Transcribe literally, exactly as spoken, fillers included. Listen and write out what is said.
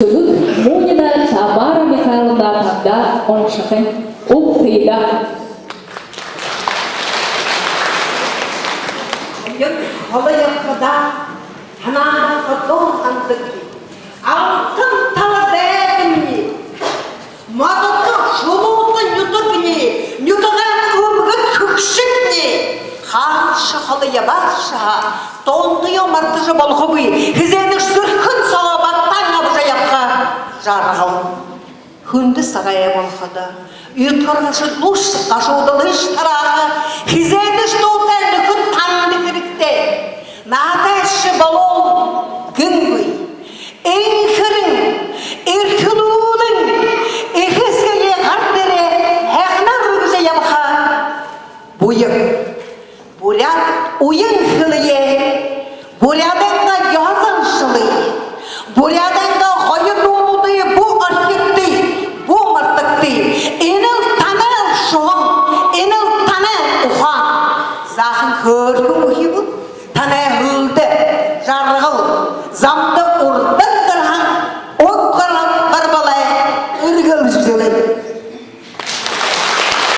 Түбэд Мунина Тамара Михайловна танда уншахань. Уг тыда. Хоёр холо ябахадаа һанаанда ходоон хандагни. Алтан тала дайдамни. Модото шулуута нютагни. Нютагай үбгэд хүгшэдни. Хаанашье холо ябаашье һаа, тоонтоёо мартажа болохогүй. Хэзээнэшье зүрхэн соогоо багтаан абажа ябаха жаргал. Хүндэ сагай болоходо, үдгэр гашуудалыешье, гашуудалыешье тарааха. Хэзээнэшье